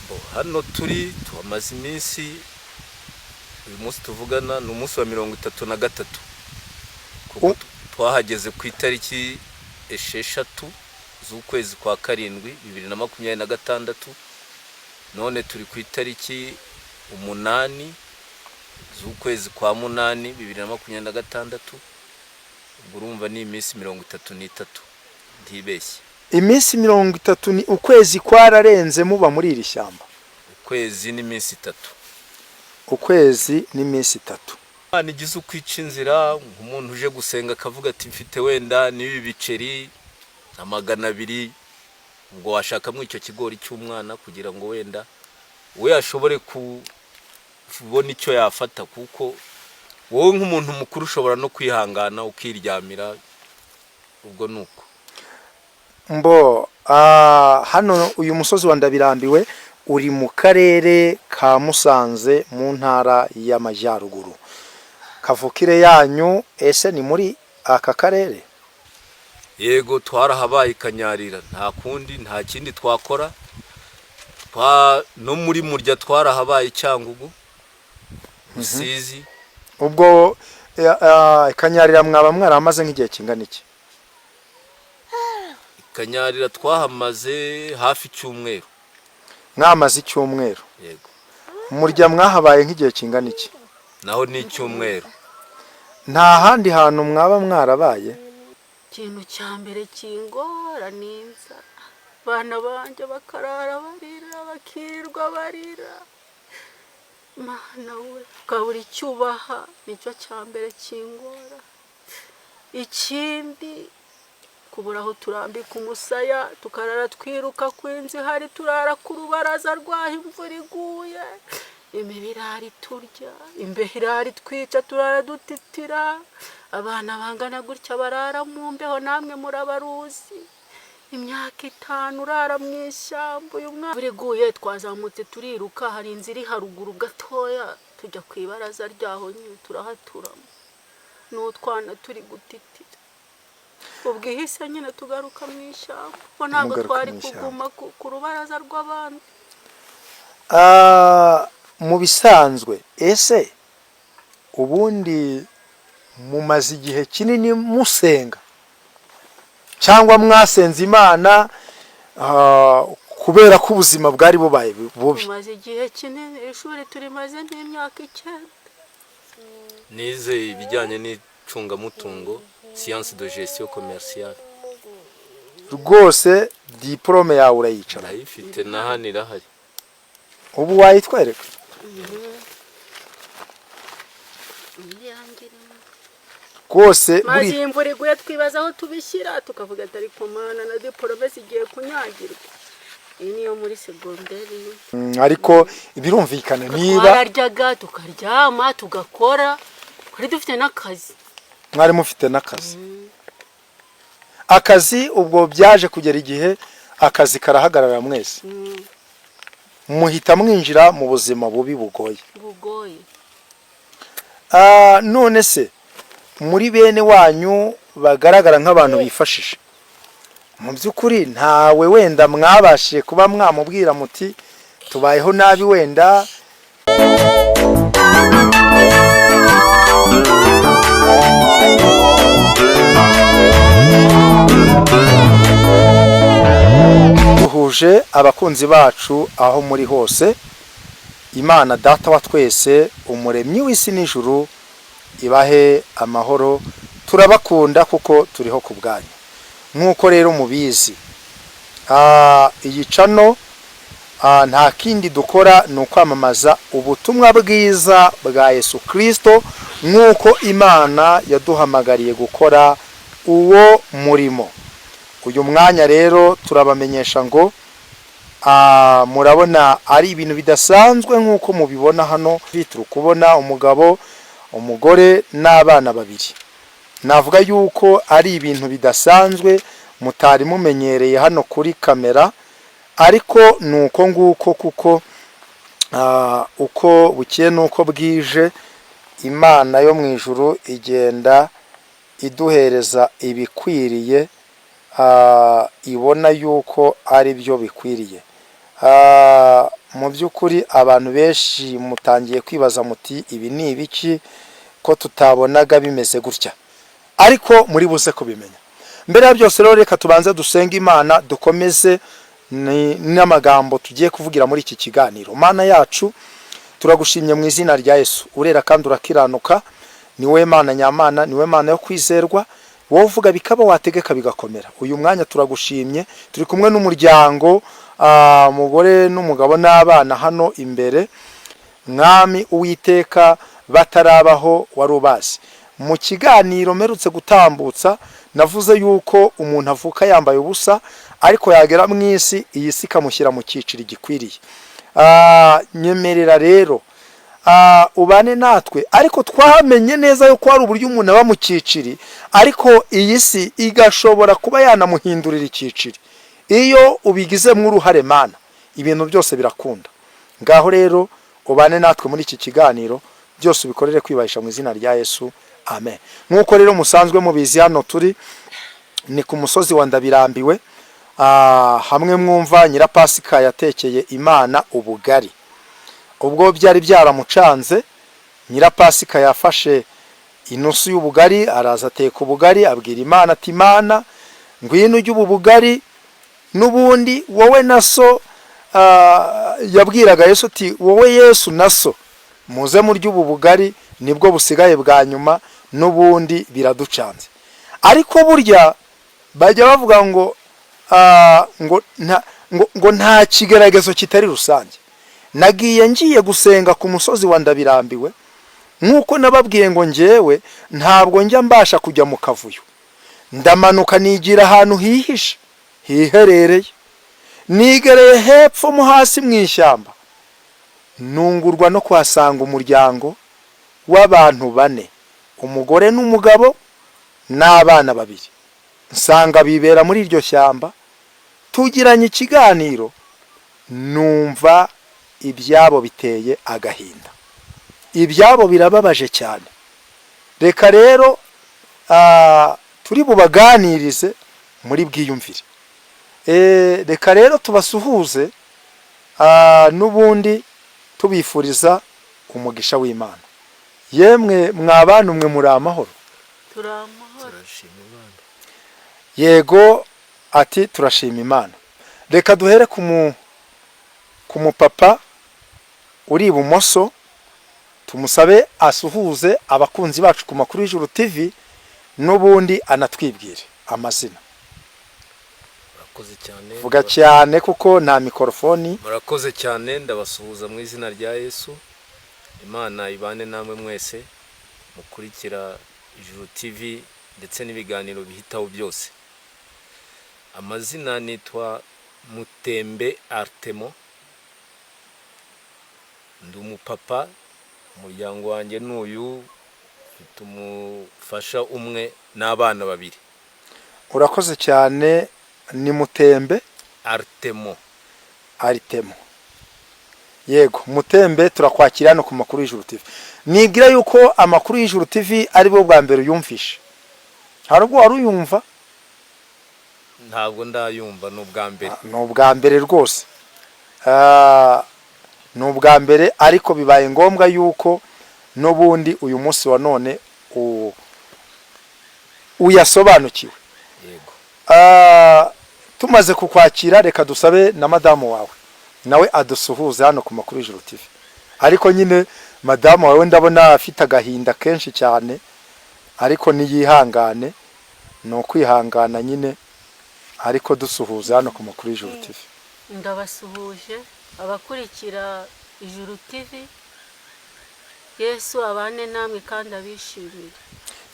Bo, hano turi tuhamaze iminsi. Uyu munsi tuvugana ni umunsi wa 33, kuko twahageze ku itariki 6 z'ukwezi kwa karindwi 2026, none turi ku itariki 8 z'ukwezi kwa munani 2026. Ubwo urumva ni iminsi 33, ntibeshye. Iminsi 30, ni ukwezi kwararenze muba muri iri shyamba. Ukwezi n'iminsi 3. Ukwezi n'iminsi 3. Imana igize uko ica inzira, nk'umuntu uje gusenga akavuga ati: "Mfite wenda n'ibi biceri nka 200," ubwo washakamo icyo kigori cy'umwana kugira ngo wenda we ashobore kubona icyo yafata, kuko wowe nk'umuntu mukuru ushobora no kwihangana ukiryamira. Ubwo ni uko. Mbo hano uyu musozi wa Ndabirambiwe uri mu karere ka Musanze, mu ntara y'Amajyaruguru. Kavukire yanyu ese ni muri aka karere? Yego, twarahabaye i Kanyarira, nta kundi, nta kindi twakora. No muri Murya twarahabaye, i Cyangugu, Rusizi. Ubwo Kanyarira mwaba mwarahamaze nk'igihe kingana iki? Kanyarira twahamaze hafi icyumweru. Mwamaze icyumweru? Yego. Murya mwahabaye nk'igihe kingana iki? Naho ni icyumweru. Nta handi hantu mwaba mwarabaye? Ikintu cya mbere kingora ni inzara. Abana banjye bakarara barira, bakirirwa barira. Mana we, ukabura icyo ubaha, nicyo cya mbere kingora. Ikindi, kubura aho turambika umusaya, tukarara twiruka ku inzu ihari, turara ku rubaraza rw'aho imvura iguye, imibu irara iturya, imbeho irara itwica, turara dutitira. Abana bangana gutya barara mu mbeho, namwe murabaruzi. Imyaka 5 urara mu ishyamba. Uyu mwana imvura iguye twazamutse turiruka, hari inzu iri haruguru gatoya, tujya ku ibaraza ryaho nyine turahaturamo n'utwana turi gutitira. Ubwo ihise nyine tugaruka mu ishyamba, kuko ntabwo Mugaruka twari mu ishyamba. kuguma ku rubaraza rw'abandi. Mu bisanzwe ese ubundi mumaze igihe kinini musenga, cyangwa mwasenze Imana kubera ko ubuzima bwari bubaye bubi? Tumaze igihe kinini, ishuri turimaze nk'imyaka 9. Nize ibijyanye n'icungamutungo, science de gestion commerciale. Rwose diporome yawe urayicara? Ndayifite, na hano irahari. Ubu wayitwereka? Iyanjye irimo. Rwose Maze buri iyi imvura iguye twibaza aho tubishyira, tukavuga ati: "Ariko Mana, na diporome zigiye kunyagirwa." Iyi niyo muri segonderi. Ariko birumvikana niba Twararyaga, tukaryama, tugakora, twari dufite n'akazi. Mwari mufite n'akazi. Akazi ubwo byaje kugera igihe akazi karahagarara, mwese muhita mwinjira mu buzima bubi bugoye. Bugoye. None se muri bene wanyu bagaragara nk'abantu bifashije, mu by'ukuri ntawe wenda mwabashije kuba mwamubwira muti: "Tubayeho nabi wenda"? Duhuje abakunzi bacu aho muri hose. Imana Data wa twese, umuremyi w'isi n'ijuru, ibahe amahoro. Turabakunda kuko turiho ku bwanyu. Nk'uko rero mubizi, iyi channel nta kindi dukora ni ukwamamaza ubutumwa bwiza bwa Yesu Kirisito, nk'uko Imana yaduhamagariye gukora uwo murimo. Uyu mwanya rero turabamenyesha ngo murabona ari ibintu bidasanzwe. Nk'uko mubibona hano, turi kubona umugabo, umugore n'abana babiri. Navuga yuko ari ibintu bidasanzwe mutari mumenyereye hano kuri kamera, ariko ni uko nguko, kuko uko bukeye n'uko bwije Imana yo mu ijuru igenda iduhereza ibikwiriye, ibona yuko ari byo bikwiriye. Mu by'ukuri abantu benshi mutangiye kwibaza muti ibi ni ibiki ko tutabonaga bimeze gutya, ariko muri buze kubimenya. Mbere ya byose rero, reka tubanze dusenge Imana, dukomeze n'amagambo tugiye kuvugira muri iki kiganiro. Mana yacu, turagushimye mu izina rya Yesu. Urera kandi urakiranuka, ni wowe Mana nyamana, ni wowe Mana yo kwizerwa, wowe uvuga bikaba, wategeka bigakomera. Uyu mwanya turagushimye, turi kumwe n'umuryango, umugore n'umugabo n'abana hano imbere. Mwami Uwiteka, batarabaho wari ubazi. Mu kiganiro mperutse gutambutsa navuze yuko umuntu avuka yambaye ubusa, ariko yagera mu isi, iyi si ikamushyira mu cyiciro gikwiriye. Nyemerera rero ubane natwe, ariko twamenye neza yuko hari uburyo umuntu aba mu cyiciri, ariko iyi si igashobora kuba yanamuhindurira icyiciri iyo ubigizemo uruhare. Mana, ibintu byose birakunda. Ngaho rero ubane natwe muri iki kiganiro, byose ubikorere kwibahisha mu izina rya Yesu, amen. Nk'uko rero musanzwe mubizi, hano turi ni ku musozi wa Ndabirambiwe, hamwe mwumva Nyirapasika yatekeye Imana ubugari. Ubwo byari byaramucanze, Nyirapasika yafashe inusu y'ubugari, araza ateka ubugari, abwira Imana ati: "Imana, ngwino ujye ubu bugari n'ubundi wowe na so." Yabwiraga Yesu ati: "Wowe Yesu na so muze murye ubu bugari, nibwo busigaye bwa nyuma, n'ubundi biraducanze." Ariko burya bajya bavuga ngo ngo nta kigeragezo kitari rusange. Nagiye ngiye gusenga ku musozi wa Ndabirambiwe. Nk'uko nababwiye ngo ngewe ntabwo njya mbasha kujya mu kavuyo, ndamanuka nigira ahantu hihishe hiherereye, nigereye hepfo mo hasi mu ishyamba, nungurwa no kuhasanga umuryango w'abantu bane, umugore n'umugabo n'abana babiri. Nsanga bibera muri iryo shyamba. Tugiranye ikiganiro, numva ibyabo biteye agahinda, ibyabo birababaje cyane. Reka rero turi bubaganirize muri bwiyumvire. Reka rero tubasuhuze, n'ubundi tubifuriza umugisha w'Imana. Yemwe mwabana umwe, muri amahoro? Turi amahoro. Turashima Imana. Yego, ati turashima Imana. Reka duhere ku mupapa uri ibumoso, tumusabe asuhuze abakunzi bacu ku Makuru y'Ijuru TV, n'ubundi anatwibwire amazina. Murakoze cyane. Vuga cyane kuko nta mikorofoni. Murakoze cyane, ndabasuhuza mu izina rya Yesu. Imana ibane namwe mwese mukurikira Ijuru TV ndetse n'ibiganiro bihitaho byose. Amazina nitwa Mutembe Artemo, ndi umupapa. Umuryango wanjye ni uyu, mfite umufasha umwe n'abana babiri. Urakoze cyane. Ni Mutembe Artemo. Aritemo. Yego Mutembe, turakwakira hano ku Makuru y'Ijuru TV. Nibwira yuko Amakuru y'Ijuru TV ari bwo bwa mbere uyumvishe. Hari ubwo wari uyumva? Ntabwo ndayumva, ni ubwa mbere. Ni ubwa mbere rwose. Ni ubwa mbere, ariko bibaye ngombwa yuko n'ubundi uyu munsi wa none uyasobanukiwe. Yego. Tumaze kukwakira, reka dusabe na madamu wawe nawe adusuhuze hano ku Makuru y'Ijuru TV. Ariko nyine madamu wawe ndabona afite agahinda kenshi cyane, ariko niyihangane, ni ukwihangana nyine, ariko dusuhuze hano ku Makuru y'Ijuru TV. Ndabasuhuje abakurikira Ijuru TV. Yesu abane namwe kandi abishimire.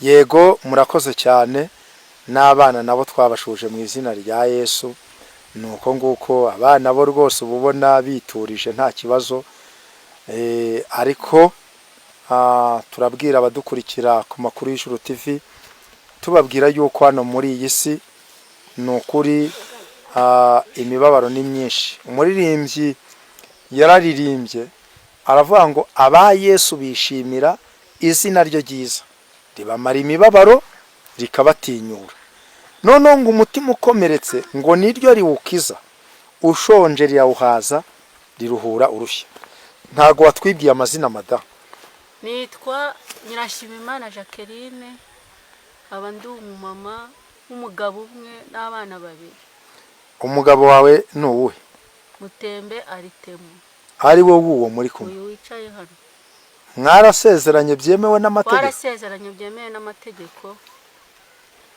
Yego, murakoze cyane. N'abana nabo twabashuje mu izina rya Yesu. Ni uko nguko, abana bo rwose uba ubona biturije, nta kibazo. Ariko turabwira abadukurikira ku Makuru y'Ijuru TV, tubabwira yuko hano muri iyi si ni ukuri imibabaro ni myinshi. Umuririmbyi yararirimbye aravuga ngo aba Yesu bishimira izina rye ryiza, ribamara imibabaro, rikabatinyura. Noneho ngo umutima ukomeretse ngo niryo riwukiza, ushonje rirawuhaza. Riruhura urushya. Ntago watwibwiye amazina, madamu. Nitwa Nyirashimimana Jacqueline, nkaba ndi umumama w'umugabo umwe n'abana babiri. Umugabo wawe ni uwuhe? Mutembe Aritemu. Ari wo wuwo muri kumwe? Uyu wicaye hano. Mwarasezeranye byemewe n'amategeko? Twarasezeranye byemewe n'amategeko,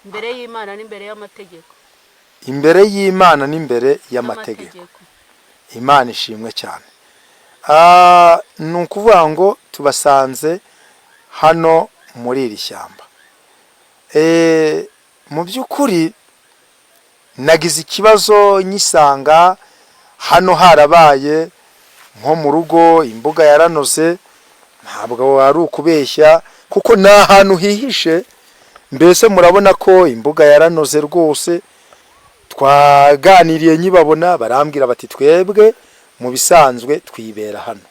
imbere y'Imana n'imbere y'amategeko. Imbere y'Imana n'imbere y'amategeko. Imana ishimwe cyane. Ni ukuvuga ngo tubasanze hano muri iri shyamba. Mu by'ukuri nagize ikibazo nyisanga hano harabaye nko mu rugo, imbuga yaranoze. Ntabwo ari ukubeshya kuko ni ahantu hihishe. Mbese murabona ko imbuga yaranoze rwose. Twaganiriye nkibabona, barambwira bati: "Twebwe mu bisanzwe twibera hano."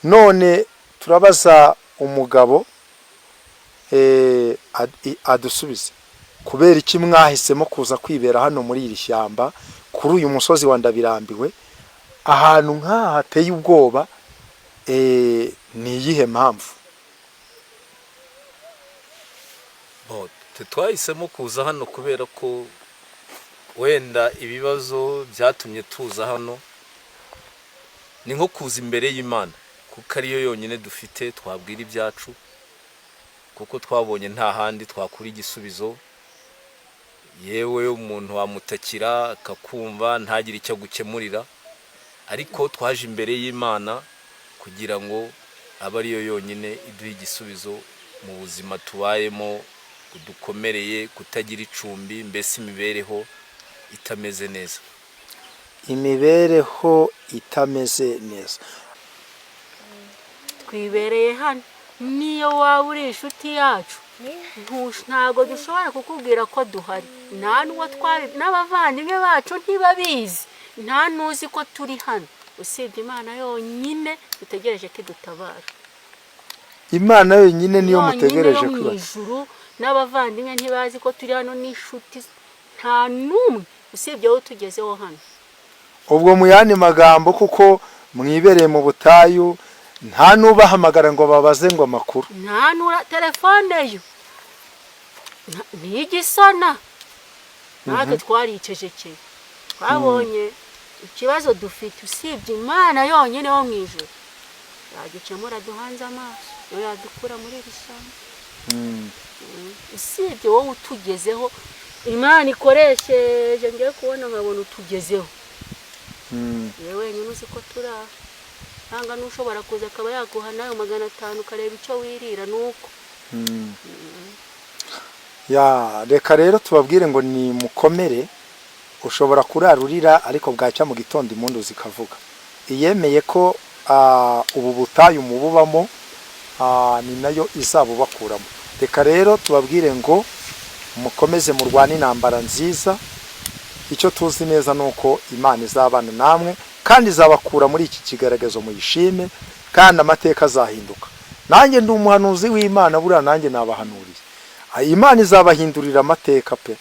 None turabaza umugabo adusubize kubera iki mwahisemo kuza kwibera hano muri iri shyamba, kuri uyu musozi wa Ndabirambiwe, ahantu nk'aha hateye ubwoba. Ni iyihe mpamvu? Bo, twe twahisemo kuza hano kubera ko wenda ibibazo byatumye tuza hano ni nko kuza imbere y'Imana, kuko ariyo yonyine dufite twabwira ibyacu, kuko twabonye nta handi twakura igisubizo. Yewe, umuntu wamutakira akakumva ntagire icyo agukemurira, ariko twaje imbere y'Imana kugira ngo abe ariyo yonyine iduha igisubizo mu buzima tubayemo budukomereye, kutagira icumbi, mbese imibereho itameze neza. Imibereho itameze neza. Twibereye hano, niyo waba uri inshuti yacu, ntabwo dushobora kukubwira ko duhari. Nta n'uwo twari, n'abavandimwe bacu ntibabizi, nta n'uzi ko turi hano usibye Imana yonyine dutegereje ko idutabara. Imana yonyine niyo Yonyine mutegereje yo mu kwiba ijuru. N'abavandimwe ntibazi ko turi hano, n'inshuti nta n'umwe usibye wowe utugezeho hano. Ubwo mu yandi magambo, kuko mwibereye mu butayu, nta n'ubahamagara ngo babaze ngo amakuru? Nta nura telefone yo ntijya isona. Natwe twaricecekeye, twabonye ikibazo dufite, usibye Imana yonyine yo mu ijuru yagikemura. Duhanze amaso, niyo yadukura muri iri shyamba. Usibye wowe utugezeho, Imana ikoresheje, ngiye kubona nkabona utugezeho. Yewe wenyine uzi ko turi aha, nanga n'ushobora kuza akaba yaguha nawe 500 ukareba icyo wirira, ni uko. Ya, reka rero tubabwire ngo ni mukomere. Ushobora kurara urira, ariko bwacya mu gitondo impundu zikavuga. Iyemeye ko ubu butayu mububamo, ni nayo izabubakuramo. Reka rero tubabwire ngo mukomeze murwane intambara nziza. Icyo tuzi neza ni uko Imana izabana namwe kandi izabakura muri iki kigaragazo. Muyishime kandi amateka azahinduka. Nanjye ndi umuhanuzi w'Imana, buriya nanjye nabahanuriye. Imana izabahindurira amateka pe,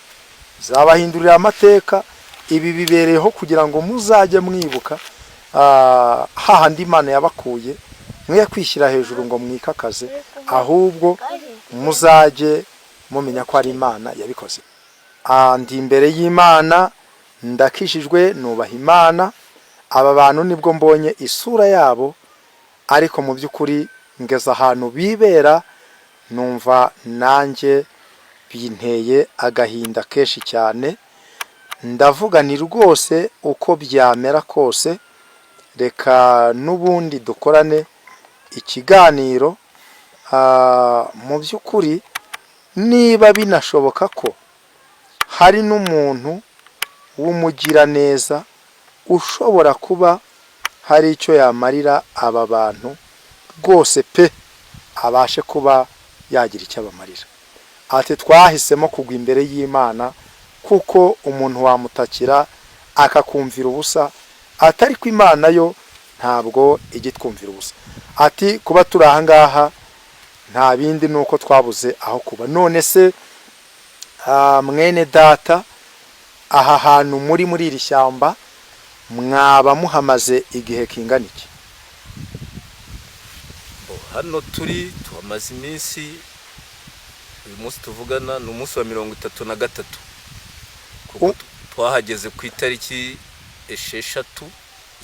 izabahindurira amateka. Ibi bibereyeho kugira ngo muzajye mwibuka hahandi Imana yabakuye. Mwe kwishyira hejuru ngo mwikakaze, ahubwo muzajye mumenya ko ari Imana yabikoze. Ndi imbere y'Imana, ndakishijwe, nubaha Imana. Aba bantu nibwo mbonye isura yabo, ariko mu by'ukuri ngeze ahantu bibera numva nanjye binteye agahinda kenshi cyane. Ndavuga ni rwose uko byamera kose, reka n'ubundi dukorane ikiganiro. Mu by'ukuri niba binashoboka ko hari n'umuntu w'umugiraneza ushobora kuba hari icyo yamarira aba bantu rwose pe, abashe kuba yagira icyo abamarira. Ati: "Twahisemo kugwa imbere y'Imana kuko umuntu wamutakira akakumvira ubusa, atari ko Imana yo ntabwo ijya itwumvira ubusa." Ati: "Kuba turi aha ngaha nta bindi, ni uko twabuze aho kuba." None se mwene data, aha hantu muri iri shyamba Mwaba muhamaze igihe kingana iki? Bo, hano turi tuhamaze iminsi, uyu munsi tuvugana ni umunsi wa 33, kuko twahageze ku itariki 6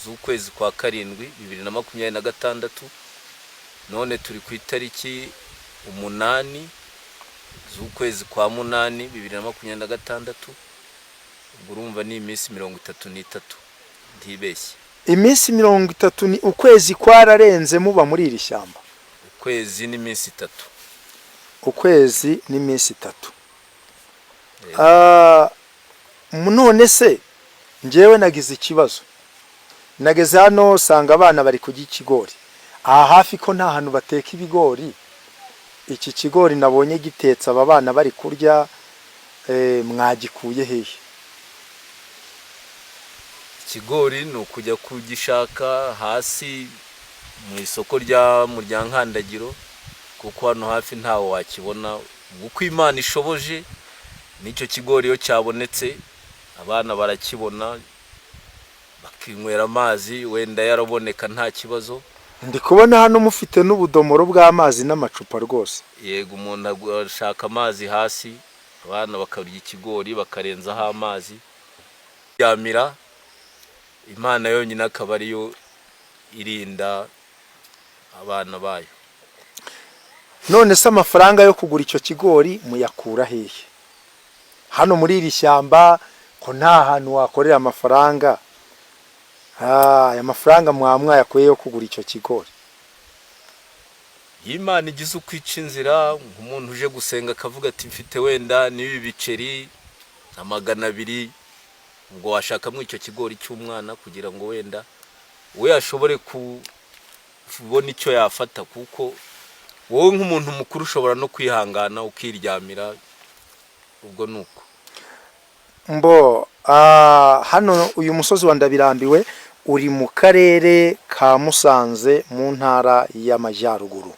z'ukwezi kwa karindwi 2026, none turi ku itariki 8 z'ukwezi kwa munani 2026. Ubwo urumva ni iminsi 33 ntibeshye. Iminsi 30, ni ukwezi kwararenze muba muri iri shyamba? Ukwezi n'iminsi 3. Ukwezi n'iminsi 3. Yego. None se njyewe nagize ikibazo, nageze hano usanga abana bari kurya ikigori. Aha hafi ko nta hantu bateka ibigori? Iki kigori nabonye gitetse aba bana bari kurya, mwagikuye hehe? Ikigori ni ukujya kugishaka hasi mu isoko rya Muryankandagiro, kuko hano hafi ntawe wakibona. Uko Imana ishoboje n'icyo kigori iyo cyabonetse abana barakibona, bakinywera amazi, wenda yaraboneka nta kibazo. Ndi kubona hano mufite n'ubudomoro bw'amazi n'amacupa rwose. Yego, umuntu ashaka amazi hasi, abana bakarya ikigori bakarenzaho amazi, yamira. Imana yonyine akaba ariyo irinda abana bayo. None se amafaranga yo kugura icyo kigori muyakura hehe hano muri iri shyamba, ko nta hantu wakorera amafaranga? Aya mafaranga mwaba mwayakuye yo kugura icyo kigori? Iyo Imana igize uko ica inzira, nk'umuntu uje gusenga akavuga ati mfite wenda n'ibi biceri nka 200, ubwo washakamo icyo kigori cy'umwana kugira ngo wenda we ashobore kubona icyo yafata, kuko wowe nk'umuntu mukuru ushobora no kwihangana ukiryamira. Ubwo ni uko. Mbo hano uyu musozi wa Ndabirambiwe uri mu karere ka Musanze mu ntara y'Amajyaruguru.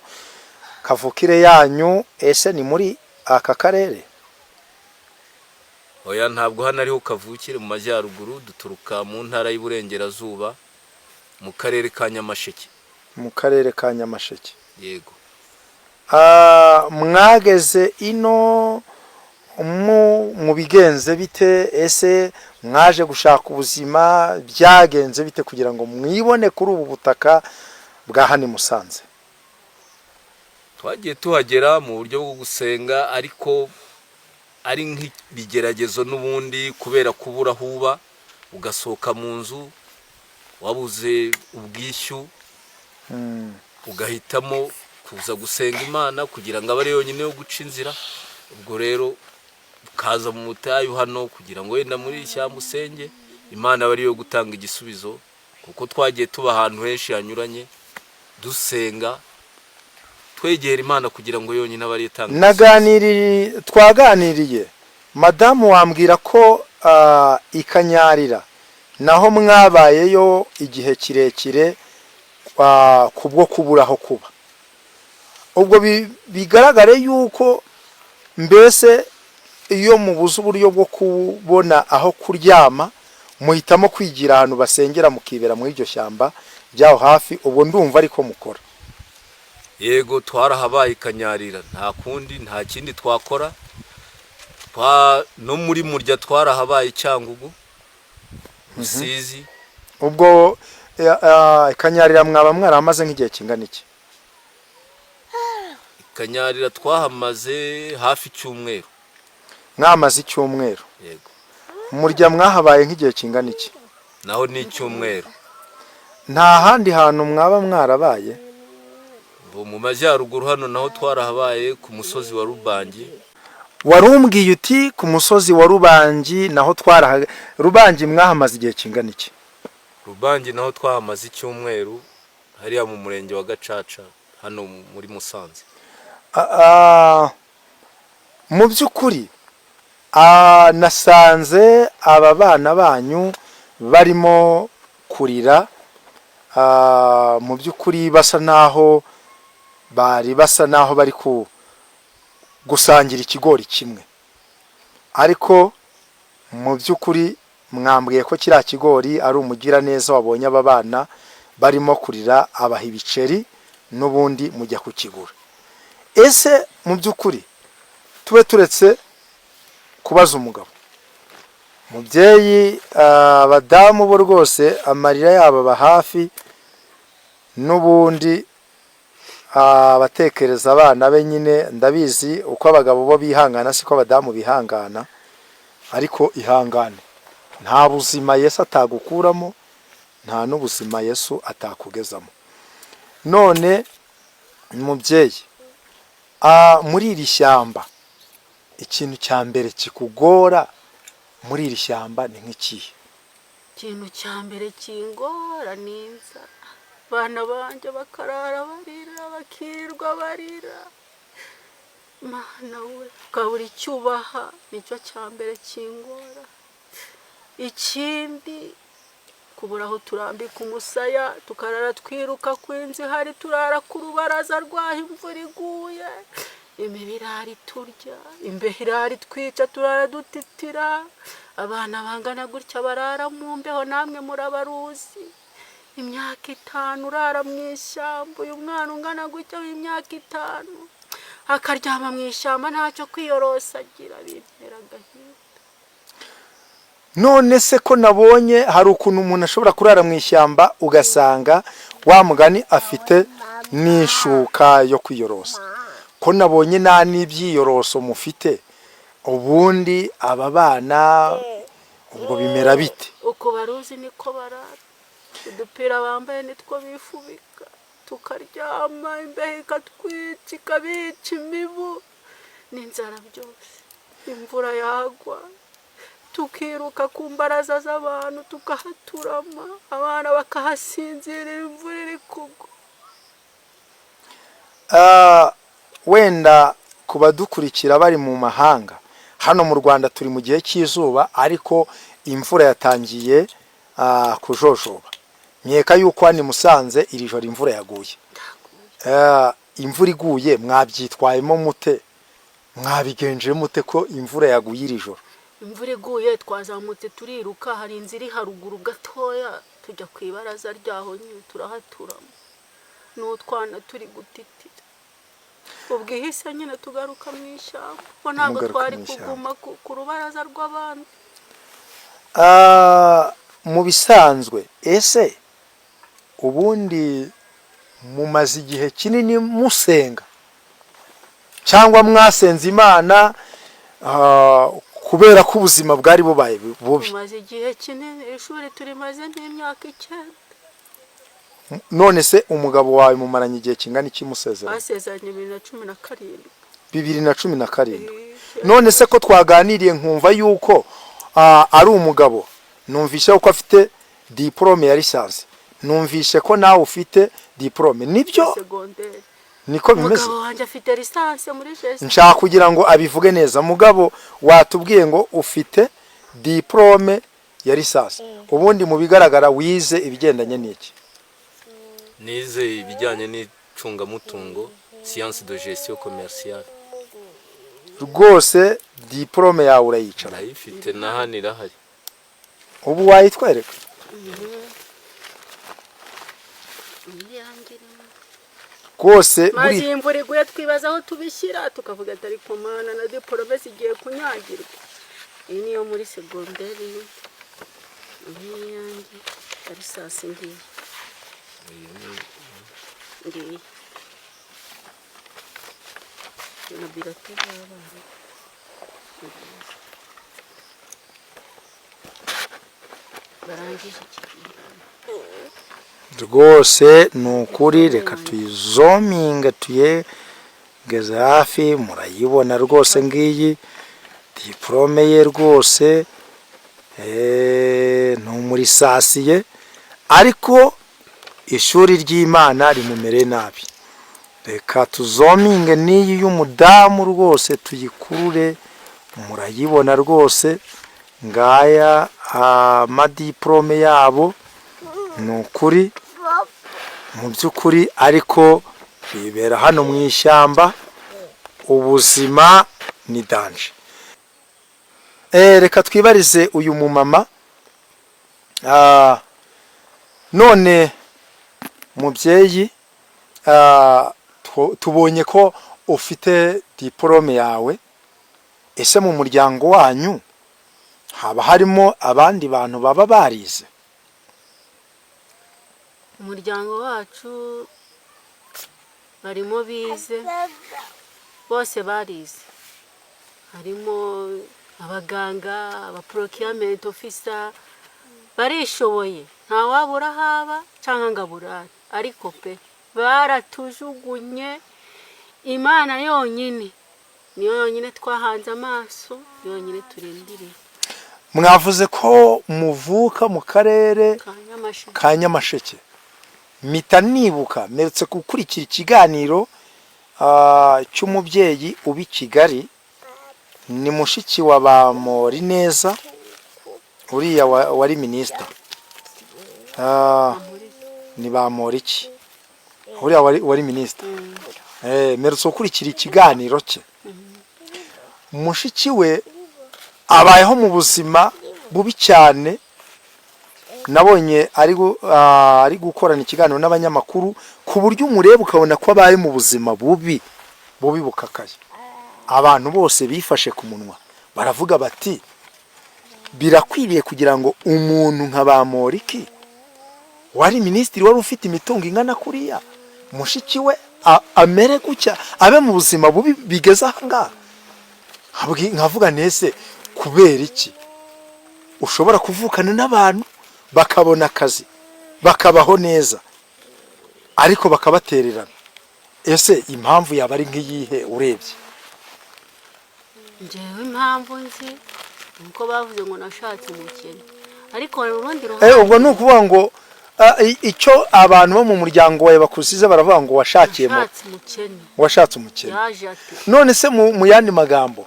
Kavukire yanyu ese ni muri aka karere? Oya, ntabwo hano ariho kavukire mu majyaruguru, duturuka mu ntara y'Iburengerazuba mu karere ka Nyamasheke. Mu karere ka Nyamasheke? Yego. Mwageze ino mu bigenze bite? Ese mwaje gushaka ubuzima? Byagenze bite kugira ngo mwibone kuri ubu butaka bwa hano i Musanze? Twagiye tuhagera mu buryo bwo gusenga, ariko ari nk'ibigeragezo n'ubundi, kubera kubura aho uba, ugasohoka mu nzu wabuze ubwishyu, ugahitamo kuza gusenga Imana kugira ngo abe ari yonyine yo guca inzira. Ubwo rero ukaza mu butayu hano kugira ngo wenda muri iri shyamba usenge Imana, abe ariyo gutanga igisubizo, kuko twagiye tuba ahantu henshi hanyuranye dusenga, twegera Imana kugira ngo yonyine abe ariyo itanga igisubizo. Naganiriye, twaganiriye madamu, wambwira ko ikanyarira naho mwabayeyo igihe kirekire kubwo kubura aho kuba. Ubwo bigaragare yuko mbese iyo mubuze uburyo bwo kubona aho kuryama, muhitamo kwigira ahantu basengera, mukibera muri iryo shyamba ryaho hafi. Ubwo ndumva ariko mukora. Yego, twarahabaye ikanyarira, nta kundi, nta kindi twakora. No muri Murya twarahabaye, Cyangugu, Rusizi. Ubwo ikanyarira mwaba mwarahamaze nk'igihe kingana iki? Ikanyarira twahamaze hafi icyumweru. Mwamaze icyumweru? Yego. Murya mwahabaye nk'igihe kingana iki? Naho ni icyumweru. Nta handi hantu mwaba mwarabaye? Ubu mu majyaruguru hano naho twarahabaye ku musozi wa Rubangi. Warumbwiye uti ku musozi wa Rubangi naho twaraha. Rubangi mwahamaze igihe kingana iki? Rubangi naho twahamaze icyumweru, hariya mu murenge wa Gacaca hano muri Musanze. Mu by'ukuri nasanze aba bana banyu barimo kurira, mu by'ukuri basa naho bari basa naho bari ku gusangira ikigori kimwe, ariko mu by'ukuri Mwambwiye ko kiriya kigori ari umugiraneza wabonye aba bana barimo kurira, abaha ibiceri, n'ubundi mujya kukigura. Ese mu by'ukuri, tube turetse kubaza umugabo, mubyeyi, abadamu bo rwose amarira yabo aba hafi, n'ubundi abatekereza abana be nyine. Ndabizi uko abagabo bo bihangana siko abadamu bihangana, ariko ihangane, nta buzima Yesu atagukuramo, nta n'ubuzima Yesu atakugezamo. None mubyeyi, muri iri shyamba, ikintu cya mbere kikugora muri iri shyamba ni nk'ikihe? Ikintu cya mbere kingora ni inzara. Abana banjye bakarara barira, bakirirwa barira. Mana we, ukabura icyo ubaha, nicyo cya mbere kingora. Ikindi, kubura aho turambika umusaya, tukarara twiruka ku inzu ihari, turara ku rubaraza rw'aho imvura iguye, imibu irara iturya, imbeho irara itwica, turara dutitira. Abana bangana gutya barara mu mbeho, namwe murabaruzi. Imyaka 5 urara mu ishyamba, uyu mwana ungana gutya w'imyaka 5 akaryama mu ishyamba, ntacyo kwiyorosa agira, bintera agahinda. None se ko nabonye hari ukuntu umuntu ashobora kurara mu ishyamba, ugasanga wa mugani afite n'ishuka yo kwiyorosa, ko nabonye nta n'ibyiyoroso mufite, ubundi aba bana ubwo bimera bite? Uko baruzi niko barara, udupira bambaye nitwo bifubika, tukaryama imbeho ikatwica, ikabica, imibu n'inzara byose. Imvura yagwa tukiruka ku mbaraza z'abantu, tukahaturama, abana bakahasinzirira imvura iri kugwa. Wenda ku badukurikira bari mu mahanga, hano mu Rwanda turi mu gihe cy'izuba, ariko imvura yatangiye kujojoba. Nkeka yuko hano i Musanze iri joro imvura yaguye. Imvura iguye mwabyitwayemo mute? Mwabigenje mute ko imvura yaguye iri joro? Imvura iguye twazamutse turiruka, hari inzu iri haruguru gatoya, tujya ku ibaraza ryaho nyine turahaturama n'utwana turi gutitira. Ubwo ihise nyine tugaruka mu ishyamba, kuko ntabwo Mugaruka twari mu ishyamba. kuguma ku rubaraza rw'abandi. Mu bisanzwe, ese ubundi mumaze igihe kinini musenga, cyangwa mwasenze Imana kubera ko ubuzima bwari bubaye bubi? Tumaze igihe kinini, ishuri turimaze nk'imyaka 9. None se umugabo wawe mumaranye igihe kingana iki musezeranye? Basezeranye 2017. 2017. None se ko twaganiriye nkumva yuko ari umugabo, numvishe ko afite diporome ya licence, numvishe ko nawe ufite diporome, nibyo? Segonderi. Niko bimeze? Umugabo wanjye afite licence muri gestion. Nshaka kugira ngo abivuge neza. Mugabo, watubwiye ngo ufite diporome ya licence. Ubundi mu bigaragara wize ibigendanye n'iki? Nize ibijyanye n'icungamutungo, science de gestion commerciale. Rwose diporome yawe urayicara? Ndayifite, na hano irahari. Ubu wayitwereka? Iyanjye irimo. Rwose Maze buri iyi imvura iguye twibaza aho tubishyira, tukavuga ati: "Ariko Mana, na diporome zigiye kunyagirwa." Iyi niyo muri segonderi, iyi ni iyanjye ya licence, ngiyi ngiyi na bulletin y'abana barangije iki gihe. Rwose ni ukuri, reka tuyizominge, tuyegeze hafi, murayibona rwose. Ngiyi diporome ye rwose. Ni umurisasiye, ariko ishuri ry'Imana rimumereye nabi. Reka tuzominge n'iyi y'umudamu rwose, tuyikurure, murayibona rwose. Ngaya amadiporome yabo, ni ukuri mu by'ukuri, ariko bibera hano mu ishyamba, ubuzima ni danger. Reka twibarize uyu mumama. Ah, none mubyeyi, tubonye ko ufite diporome yawe. Ese mu muryango wanyu haba harimo abandi bantu baba barize? Umuryango wacu barimo bize, bose barize. Harimo abaganga, aba procurement officer, barishoboye. Ntawabura aho aba cyangwa ngo aburare, ariko pe baratujugunye. Imana yonyine niyo yonyine twahanze amaso, yonyine turindiriye. Mwavuze ko muvuka mu karere ka Nyamasheke. Ka Nyamasheke. Mpita nibuka mperutse gukurikira ikiganiro cy'umubyeyi uba i Kigali, ni mushiki wa Bamori neza uriya wari minisita. Ni Bamoriki uriya wari minisita. Mperutse gukurikira ikiganiro cye. Mushiki we abayeho mu buzima bubi cyane. Nabonye ari gukorana ikiganiro n'abanyamakuru, ku buryo umureba ukabona ko abaye mu buzima bubi bubi bukakaye. Abantu bose bifashe ku munwa, baravuga bati: "Birakwiriye kugira ngo umuntu nka Bamoriki wari minisitiri, wari ufite imitungo ingana kuriya, mushiki we amere gutya, abe mu buzima bubi bigeze aha ngaha?" Nkavuga nese kubera iki ushobora kuvukana n'abantu bakabona akazi, bakabaho neza, ariko bakabatererana? Ese impamvu yaba ari nk'iyihe urebye? Njyewe impamvu nzi ni uko bavuze ngo nashatse umukene, ariko hari urundi Ubwo ni ukuvuga ngo icyo abantu bo mu muryango wawe bakusize, baravuga ngo washakiye mu Nashatse umukene. Washatse umukene. Yaje ate? None se mu yandi magambo,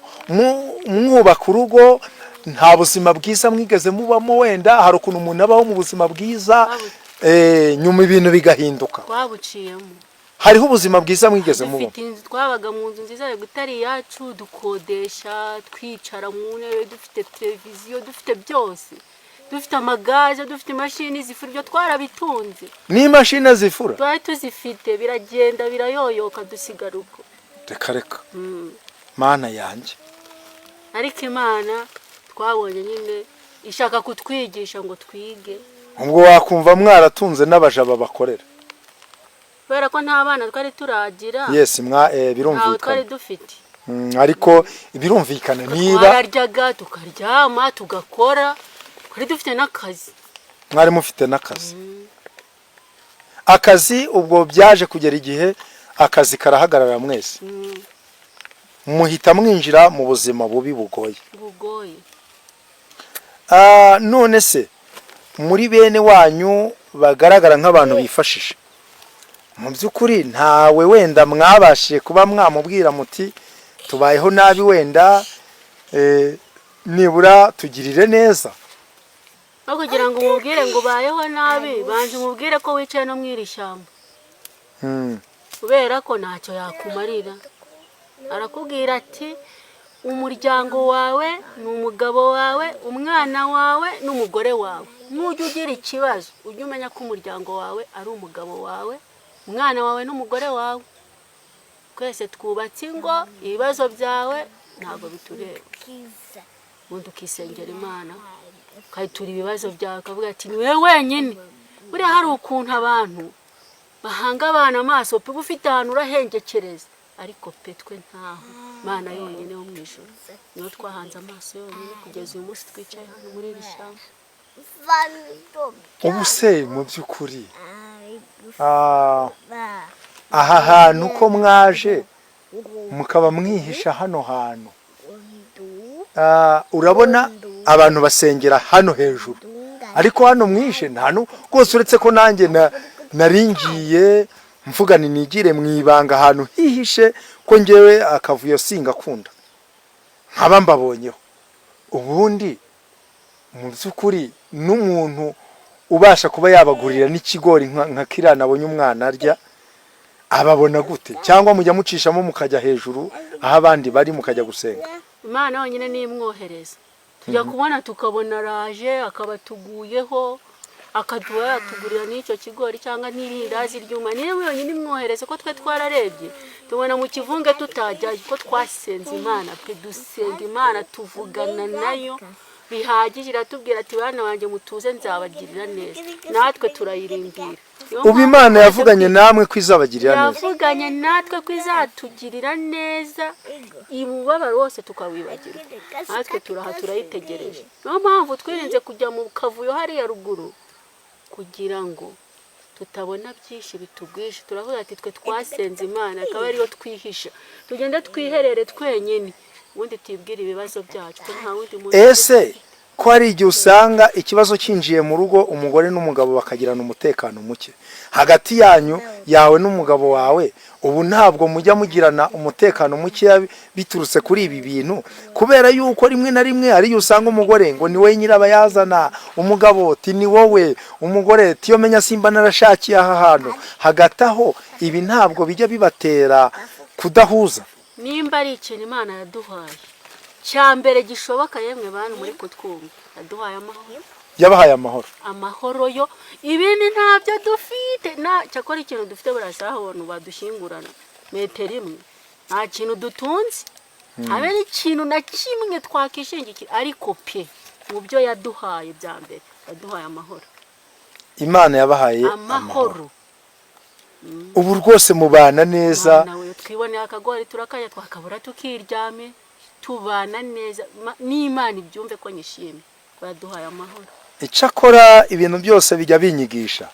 mwubaka urugo nta buzima bwiza mwigeze mubamo? Wenda hari ukuntu umuntu abaho mu buzima bwiza, nyuma ibintu bigahinduka. Twabuciyemo. Hariho ubuzima bwiza mwigeze mubamo? Dufite inzu, twabaga mu nzu nziza yego itari iyacu, dukodesha, twicara mu ntebe, dufite televiziyo, dufite byose, dufite amagaze, dufite imashini zifura, ibyo twarabitunze. N'imashini zifura? Twari tuzifite, biragenda birayoyoka, dusigara uko. Reka reka, Mana yanjye! Ariko Imana twabonye nyine ishaka kutwigisha ngo twige. Ubwo wakumva mwaratunze n'abaja babakorera? Kubera ko nta bana twari turagira, Yes, mwa ntawe twari birumvikana. dufite. Ariko birumvikana niba Twararyaga, tukaryama, tugakora, twari dufite n'akazi. Mwari mufite n'akazi. Akazi ubwo byaje kugera igihe akazi karahagarara, mwese muhita mwinjira mu buzima bubi bugoye. Bugoye. None se muri bene wanyu bagaragara nk'abantu bifashije, mu by'ukuri ntawe wenda mwabashije kuba mwamubwira muti: "Tubayeho nabi, wenda nibura tugirire neza"? No kugira ngo umubwire ngo ubayeho nabi, banza umubwire ko wicaye no mu iri shyamba, kubera ko ntacyo yakumarira. Arakubwira ati: "Umuryango wawe ni umugabo wawe, umwana wawe n'umugore wawe. Nujya ugira ikibazo, ujye umenya ko umuryango wawe ari umugabo wawe, umwana wawe n'umugore wawe. Twese twubatse ingo, ibibazo byawe ntabwo bitureba." Ubundi ukisengera Imana, ukayitura ibibazo byawe, ukavuga ati: "Ni wowe wenyine." Buriya hari ukuntu abantu bahanga abana amaso pe, uba ufite ahantu urahengekereza, ariko pe twe ntaho. Imana yonyine yo mu ijuru niyo twahanze amaso yonyine kugeza uyu munsi twicaye hano muri iri shyamba. Ubu se mu by'ukuri aha hantu ko mwaje mukaba mwihisha hano hantu, urabona abantu basengera hano hejuru, ariko hano mwishe nta rwose, uretse ko nanjye naringiye mvuga ni nigire mu ibanga ahantu hihishe, ko ngewe akavuyo singakunda, nkaba mbabonyeho. Ubundi mu by'ukuri n'umuntu ubasha kuba yabagurira n'ikigori nka kiriya nabonye umwana arya, ababona gute? Cyangwa mujya mucishamo mukajya hejuru aho abandi bari mukajya gusenga? Imana yonyine niyo imwohereza. Tujya kubona tukabona araje, akaba atuguyeho. Akaduha yatugurira n'icyo kigori cyangwa n'irindazi ryuma, niyo yonyine imwohereze, ko twe twararebye tubona mu kivunge tutajyayo, ko twasenze Imana pe, dusenga Imana, tuvugana nayo bihagije, iratubwira ati: "Bana banjye, mutuze, nzabagirira neza." Natwe turayirindira. Niyo Ubu mpamvu Imana twaje yavuganye namwe ko izabagirira neza? Yavuganye natwe ko izatugirira neza, umubabaro wose tukawibagirwa. Natwe turaha turayitegereje. Niyo mpamvu twirinze kujya mu kavuyo hariya ruguru, kugira ngo tutabona byinshi bitugwisha. Turavuga ati: "Twe twasenze Imana, akaba ariyo twihisha, tugende twiherere twenyine, ubundi twibwire ibibazo byacu, ko nta wundi muntu." Ese ko hari igihe usanga ikibazo cyinjiye mu rugo, umugore n'umugabo bakagirana umutekano muke hagati yanyu, yawe n'umugabo wawe, ubu ntabwo mujya mugirana umutekano mukeya biturutse kuri ibi bintu? Kubera yuko rimwe na rimwe hari igihe usanga umugore ngo ni we nyirabayazana, umugabo ti ni wowe, umugore ti yo menya simba narashakiye aha hantu. Hagati aho ibi ntabwo bijya bibatera kudahuza? Nimba ari ikintu Imana yaduhaye cya mbere gishoboka, yemwe bantu muri kutwumva, yaduhaye amahoro. Yabahaye amahoro. Amahoro yo, ibindi ntabyo dufite. Na cyakora ikintu dufite, burasa ahantu badushyingurana metero imwe, nta kintu dutunze, habe n'ikintu na kimwe twakishingikira. Ariko pe, mu byo yaduhaye bya mbere, yaduhaye amahoro. Imana yabahaye amahoro. Amahoro. Ubu rwose mubana neza? Mwana we, twiboneye akagori turakajya, twakabura tukiryame, tubana neza. N'Imana ibyumve ko nyishimye ko yaduhaye amahoro. Icyakora ibintu byose bijya binyigisha.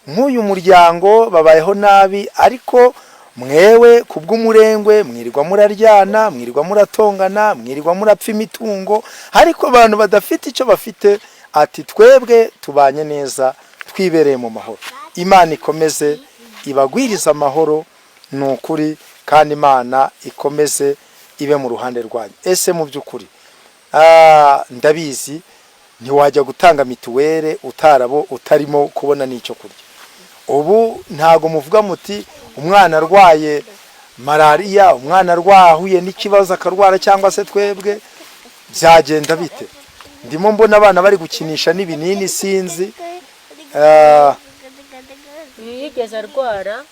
Nk'uyu muryango babayeho nabi, ariko mwewe kubw'umurengwe mwirirwa muraryana, mwirirwa muratongana, mwirirwa murapfa imitungo, ariko abantu badafite icyo bafite ati: "Twebwe tubanye neza, twibereye mu mahoro." Imana ikomeze ibagwirize amahoro, ni ukuri, kandi Imana ikomeze ibe mu ruhande rwanyu. Ese mu by'ukuri, ndabizi ntiwajya gutanga mituweli utarabo utarimo kubona n'icyo kurya. Ubu ntago muvuga muti umwana arwaye malariya, umwana arwaye, ahuye n'ikibazo akarwara, cyangwa se twebwe byagenda bite? Ndimo mbona abana bari gukinisha n'ibinini, sinzi. Iyo yigeze arwara,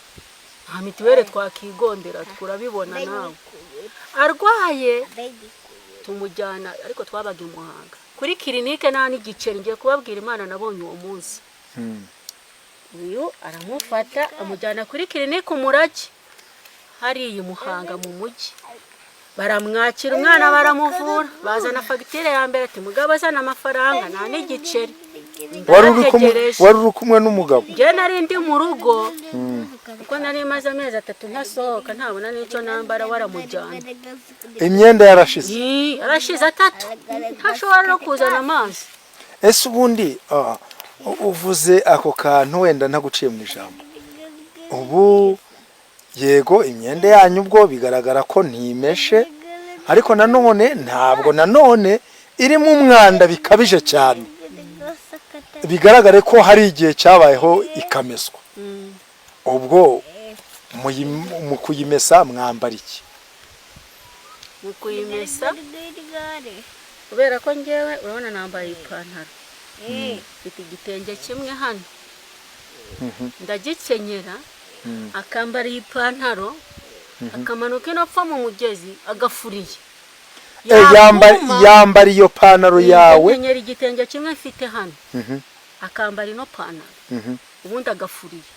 nta mituweli twakigondera, turabibona nawe. Arwaye tumujyana, ariko twabaga i Muhanga kuri clinique, nta n'igiceri. Ngiye kubabwira Imana nabonye uwo munsi. Uyu aramufata amujyana kuri clinique Umurage hariya i Muhanga mu mujyi, baramwakira, umwana baramuvura, bazana fagitire ya mbere, ati: "Mugabo, azana amafaranga, nta n'igiceri." Wari uri kumwe? Ndategereje. Wari uri kumwe n'umugabo? Njye nari ndi mu rugo, kuko nari maze amezi 3 ntasohoka, ntabona n'icyo nambara, waramujyana. Imyenda yarashize? Ii, arashize 3, ntashobora no kuzana amazi. Ese ubundi uvuze ako kantu, wenda ntaguciye mu ijambo, ubu yego imyenda yanyu ubwo bigaragara ko ntimeshe, ariko nanone ntabwo nanone irimo umwanda bikabije cyane, bigaragare ko hari igihe cyabayeho ikameswa. Ubwo mu kuyimesa mwambara iki? Mu kuyimesa, kubera ko ngewe urabona nambaye ipantaro, mfite igitenge kimwe hano, ndagikenyera, akambara iyi pantaro, akamanuka ino pfa mu mugezi agafuriye. Yambara iyo pantaro yawe? Nkenyera igitenge kimwe mfite hano, akambara ino pantaro, ubundi agafuriye,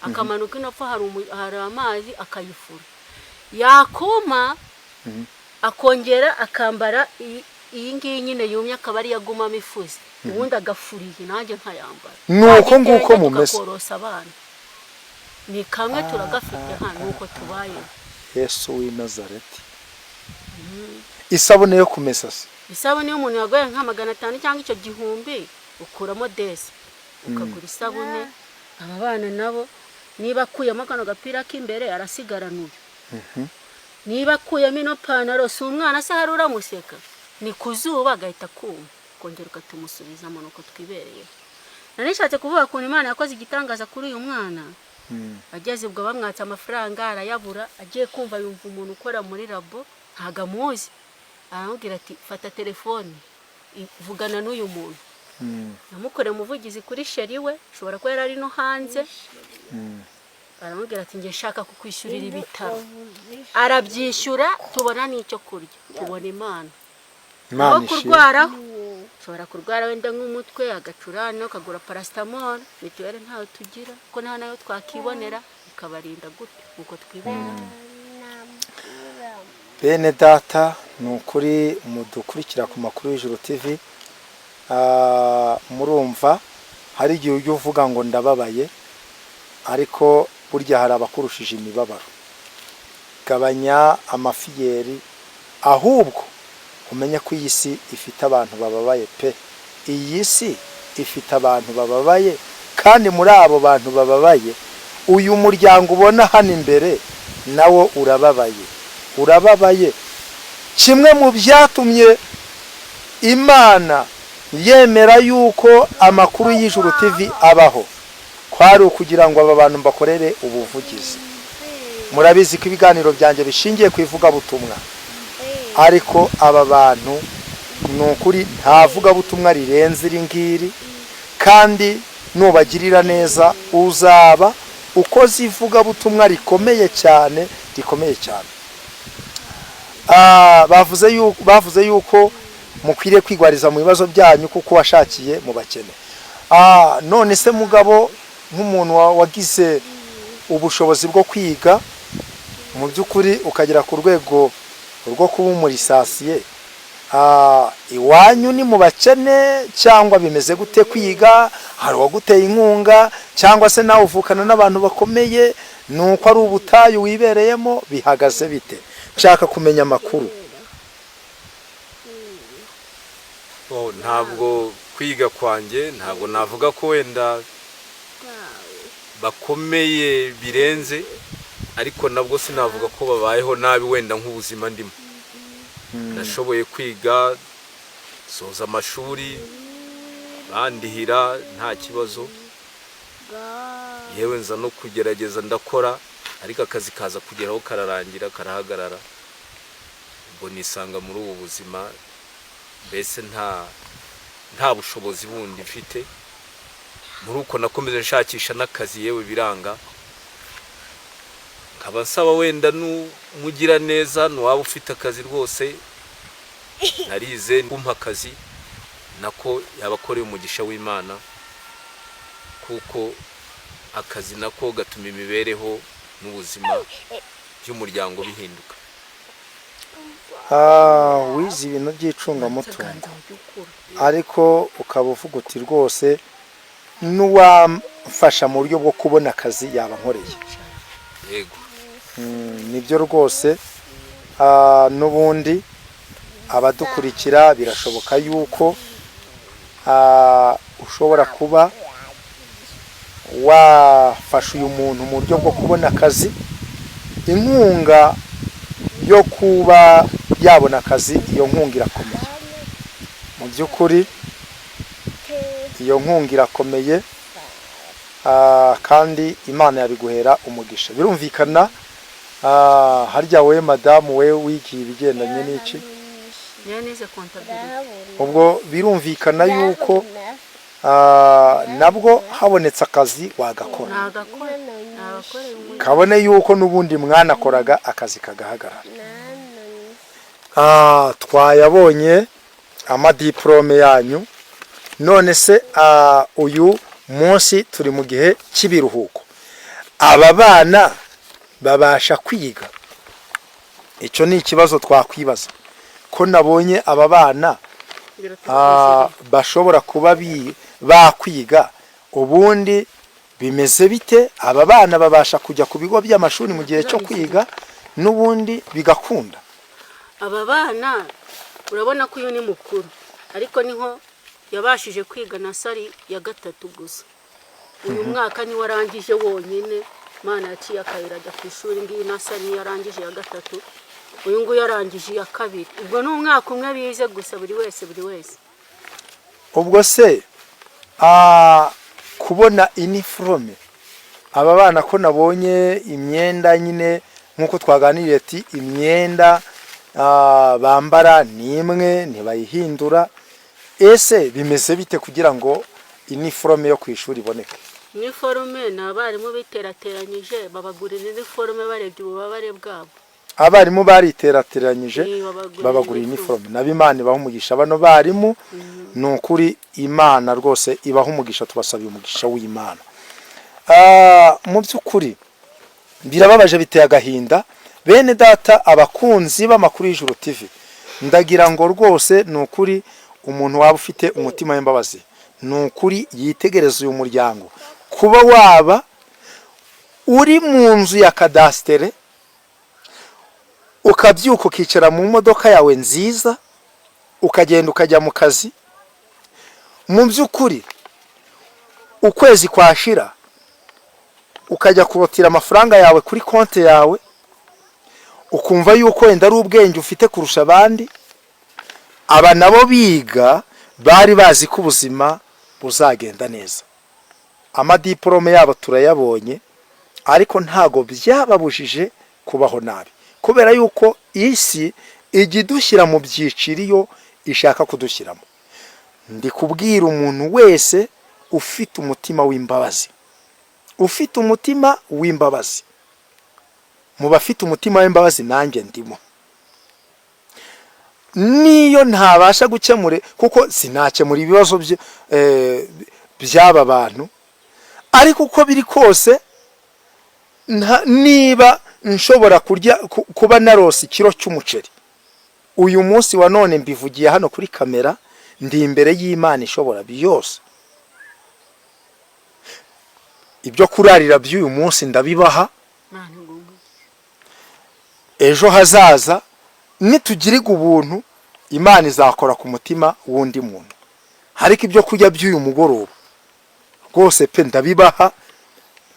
akamanuka ino pfa hari amazi, akayifura, yakuma akongera akambara iyi ngiyi nyine yumye, akaba ariyo agumamo ifuze, ubundi agafuriye, nanjye nkayambara. Ni uko nguko Igitenge mumeze. Tukakorosa abana, ni kamwe turagafite hano, nuko tubayeho. Yesu w'i Nazareti! Isabune yo kumesa se? Isabune iyo umuntu yaguhaye nka 500 cyangwa icyo 1000, ukuramo desi ukagura isabune. Aba bana nabo, niba akuyemo kano gapira k'imbere, arasigarana uyu. Niba akuyemo ino pantaro, si umwana se hari uramuseka, ni ku zuba agahita kuma, ukongera ukatumusubizamo. Nuko twibereyeho. Nari nishatse kuvuga ukuntu Imana yakoze igitangaza kuri uyu mwana. Ageze ubwo bamwatse amafaranga arayabura, agiye kumva yumva umuntu ukora muri labo, ntabwo amuzi, aramubwira ati: "Fata telefone, vugana n'uyu muntu." Namukoreye umuvugizi kuri chéri we, ushobora kuba yari ari no hanze. Aramubwira ati: "Njye nshaka kukwishyurira ibitaro." Arabyishyura, tubona n'icyo kurya, tubona Imana. Imana Aho ishimwe. kurwaraho, ushobora kurwara wenda nk'umutwe, agacurane, ukagura paracétamol. Mituweli ntayo tugira, kuko nta nayo twakibonera, ikabarinda gutyo nuko twibera. Bene data, ni ukuri mudukurikira ku Makuru y'Ijuru TV, murumva hari igihe ujya uvuga ngo ndababaye, ariko burya hari abakurushije imibabaro. Gabanya amafiyeri, ahubwo umenye ko iyi si ifite abantu bababaye pe. Iyi si ifite abantu bababaye, kandi muri abo bantu bababaye, uyu muryango ubona hano imbere nawo urababaye, urababaye. Kimwe mu byatumye Imana yemera yuko Amakuru y'Ijuru TV abaho kwari ukugira ngo aba bantu bakorere ubuvugizi. Murabizi ko ibiganiro byanjye bishingiye ku ivugabutumwa, ariko aba bantu ni ukuri nta vugabutumwa rirenze iri ngiri, kandi nubagirira neza uzaba ukoze ivugabutumwa rikomeye cyane, rikomeye cyane. Bavuze yuko mukwiriye kwigwariza mu bibazo byanyu kuko washakiye mu bakene. None se mugabo, nk'umuntu wagize ubushobozi bwo kwiga, mu by'ukuri ukagera ku rwego rwo kuba umulicencié, iwanyu ni mu bakene cyangwa bimeze gute? Kwiga hari uwaguteye inkunga, cyangwa se nawe uvukana n'abantu bakomeye, ni uko ari ubutayu wibereyemo? Bihagaze bite? Nshaka kumenya amakuru. Oh, ntabwo kwiga kwanjye, ntabwo navuga ko wenda bakomeye birenze, ariko nabwo sinavuga ko babayeho nabi wenda nk'ubuzima ndimo. Nashoboye kwiga, soza amashuri, bandihira nta kibazo. Yewe, nza no kugerageza ndakora, ariko akazi kaza kugeraho kararangira, karahagarara. Ubwo nisanga muri ubu buzima, mbese nta bushobozi bundi mfite. Muri uko nakomeze nshakisha n'akazi, yewe biranga. Nkaba nsaba wenda n'umugira neza n'uwaba ufite akazi rwose, narize, kumpa akazi nako yaba akoreye umugisha w'Imana, kuko akazi nako gatuma imibereho n'ubuzima by'umuryango bihinduka. Wize ibintu by'icungamutungo, ariko ukaba uvuga uti rwose n'uwamfasha mu buryo bwo kubona akazi yaba nkoreye. Yego. Nibyo rwose. N'ubundi abadukurikira, birashoboka yuko ushobora kuba wafasha uyu muntu mu buryo bwo kubona akazi. Inkunga yo kuba yabona akazi, iyo nkunga irakomeye. Mu by'ukuri iyo nkunga irakomeye, kandi Imana yabiguhera umugisha, birumvikana. Harya wowe madamu, we wigiye ibigendanye n'iki? Niyo nize comptabilité. Ubwo birumvikana yuko nabwo habonetse akazi wagakora. Nagakora, nagakorera umwe. Kabone yuko n'ubundi mwanakoraga akazi kagahagarara. Twayabonye amadiporome yanyu. None se uyu munsi turi mu gihe cy'ibiruhuko, aba bana babasha kwiga? Icyo ni ikibazo twakwibaza, ko nabonye aba bana bashobora kuba bakwiga. Ubundi bimeze bite? Aba bana babasha kujya ku bigo by'amashuri mu gihe cyo kwiga n'ubundi bigakunda? Aba bana, urabona ko uyu ni mukuru, ariko niho yabashije kwiga nursery ya gatatu gusa. Uyu mwaka niwe arangije wonyine. Imana yaciye akayira ajya ku ishuri. Ngiyi nursery niyo arangije ya gatatu, uyu nguyu arangije iya kabiri. Ubwo ni umwaka umwe bize gusa, buri wese, buri wese. Ubwo se kubona iniforome, aba bana ko nabonye imyenda nyine nk'uko twaganiriye ati imyenda bambara ni imwe, ntibayihindura. Ese bimeze bite kugira ngo iniforome yo ku ishuri iboneke? Iniforume ni abarimu biterateranyije babagurira iniforume barebye ububabare bwabo. Abarimu bariterateranyije Babagurira babagurira iniforume. iniforume. Nabo Imana ibaha umugisha. Bano barimu, ni ukuri Imana rwose ibaha umugisha, tubasabiye umugisha w'Imana. Mu by'ukuri birababaje, biteye agahinda. Bene data, abakunzi b'amakuru y'Ijuru TV, ndagira ngo rwose ni ukuri umuntu waba ufite umutima w'imbabazi, ni ukuri yitegereza uyu muryango. Kuba waba uri mu nzu ya kadasitere, ukabyuka ukicara mu modoka yawe nziza, ukagenda ukajya mu kazi, mu by'ukuri ukwezi kwashira ukajya kurotira amafaranga yawe kuri konti yawe, ukumva yuko wenda ari ubwenge ufite kurusha abandi. Aba nabo biga bari bazi ko ubuzima buzagenda neza. Amadiporome yabo turayabonye, ariko ntago byababujije kubaho nabi, kubera yuko isi ijya idushyira mu byiciro iyo ishaka kudushyiramo. Ndi kubwira umuntu wese ufite umutima w'imbabazi, ufite umutima w'imbabazi. Mu bafite umutima w'imbabazi nanjye ndimo. Niyo ntabasha gukemura, kuko sinakemura ibibazo by'aba bantu, ariko uko biri kose niba nshobora kurya, kuba narose ikiro cy'umuceri uyu munsi wa none, mbivugiye hano kuri kamera, ndi imbere y'Imana ishobora byose, ibyo kurarira by'uyu munsi ndabibaha. Imana iguhe. Ejo hazaza nitugirirwa ubuntu, Imana izakora ku mutima w'undi muntu, ariko ibyo kurya by'uyu mugoroba rwose pe ndabibaha.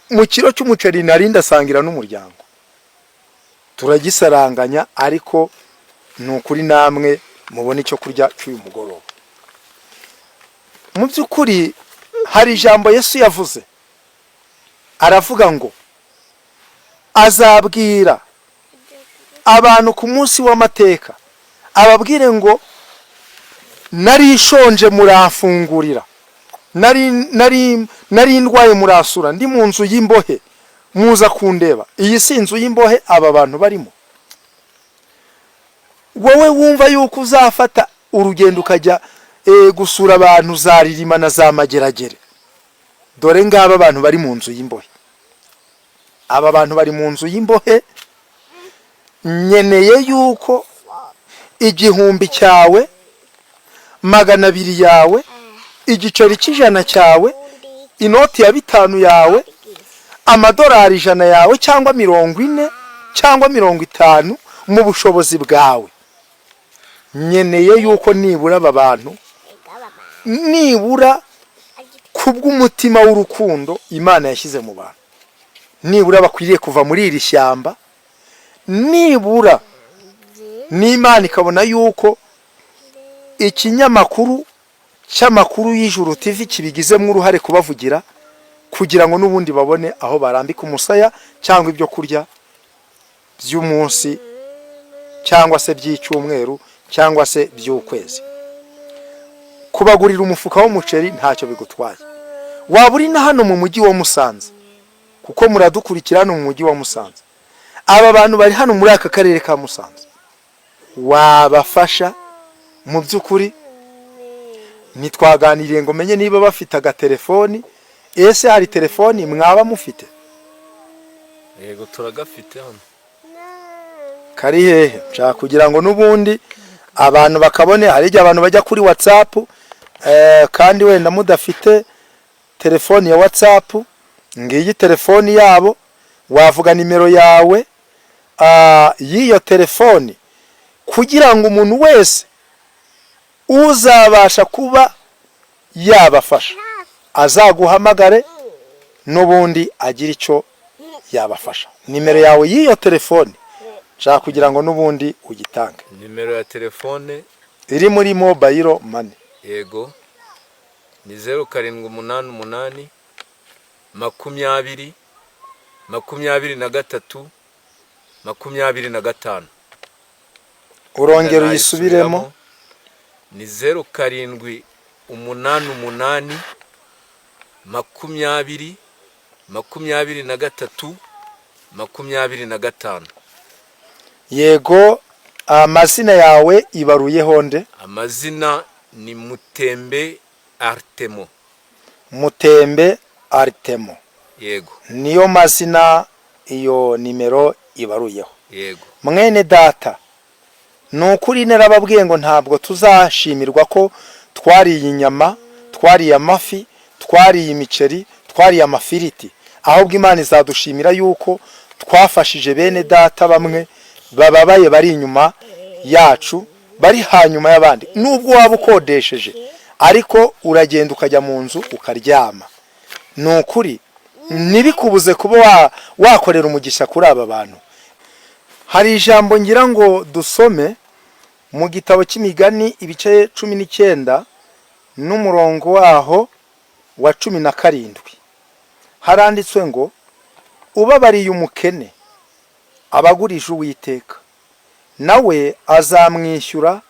Mu kiro cy'umuceri nari ndasangira n'umuryango, turagisaranganya, ariko ni ukuri namwe mubona icyo kurya cy'uyu mugoroba. Mu by'ukuri hari ijambo Yesu yavuze, aravuga ngo azabwira abantu ku munsi w'amateka, ababwire ngo: "Nari nshonje muramfungurira, nari ndwaye muransura, ndi mu nzu y'imbohe muza kundeba." Iyi si inzu y'imbohe aba bantu barimo? Wowe wumva yuko uzafata urugendo ukajya gusura abantu za Ririma na za Mageragere, dore ngaba abantu bari mu nzu y'imbohe. Aba bantu bari mu nzu y'imbohe. Nkeneye yuko 1000 cyawe, 200 yawe, igiceri cy'100 cyawe, inoti ya 5 yawe, amadolari 100 yawe, cyangwa 40 cyangwa 50 mu bushobozi bwawe, nkeneye yuko nibura aba bantu, nibura kubw'umutima w'urukundo Imana yashyize mu bantu, nibura bakwiriye kuva muri iri shyamba, nibura n'Imana ikabona yuko ikinyamakuru cy'amakuru y'Ijuru TV kibigizemo uruhare kubavugira, kugira ngo n'ubundi babone aho barambika umusaya cyangwa ibyo kurya by'umunsi cyangwa se by'icyumweru cyangwa se by'ukwezi. Kubagurira umufuka w'umuceri ntacyo bigutwaye. Waba uri na hano mu mujyi wa Musanze, kuko muradukurikira hano mu mujyi wa Musanze, aba bantu bari hano muri aka karere ka Musanze, wabafasha. Mu by'ukuri ntitwaganiriye ngo menye niba bafite agatelefoni. Ese hari telefoni mwaba mufite? Yego, turagafite hano. Kari hehe? Nshaka kugira ngo n'ubundi abantu bakabone. Hari igihe abantu bajya kuri WhatsApp, kandi wenda mudafite telefoni ya WhatsApp. Ngiyi telefoni yabo. Wavuga nimero yawe y'iyo telefoni, kugira ngo umuntu wese uzabasha kuba yabafasha azaguhamagare, n'ubundi agire icyo yabafasha. Nimero yawe y'iyo telefoni nshaka kugira ngo n'ubundi uyitange. Nimero ya telefone iri muri mobile money. Yego, ni 0788 20 23 25. Urongera uyisubiremo. Ni 0788 20 23 25. Yego, amazina yawe ibaruyeho nde? Amazina ni Mutembe Artemo. Mutembe Aritemo. Yego. Niyo mazina iyo nimero ibaruyeho. Yego. Mwene data, ni ukuri narababwiye ngo ntabwo tuzashimirwa ko twariye inyama, twariye amafi, twariye imiceri, twariye amafiriti, ahubwo Imana izadushimira yuko twafashije bene data bamwe bababaye, bari inyuma yacu, bari hanyuma y'abandi. Nubwo waba ukodesheje, ariko uragenda ukajya mu nzu ukaryama. Ni ukuri ntibikubuze kuba wakorera umugisha kuri aba bantu. Hari ijambo ngira ngo dusome mu gitabo cy'Imigani, ibice 19 n'umurongo waho wa 17. Haranditswe ngo: "Ubabariye umukene aba agurije Uwiteka, nawe azamwishyura,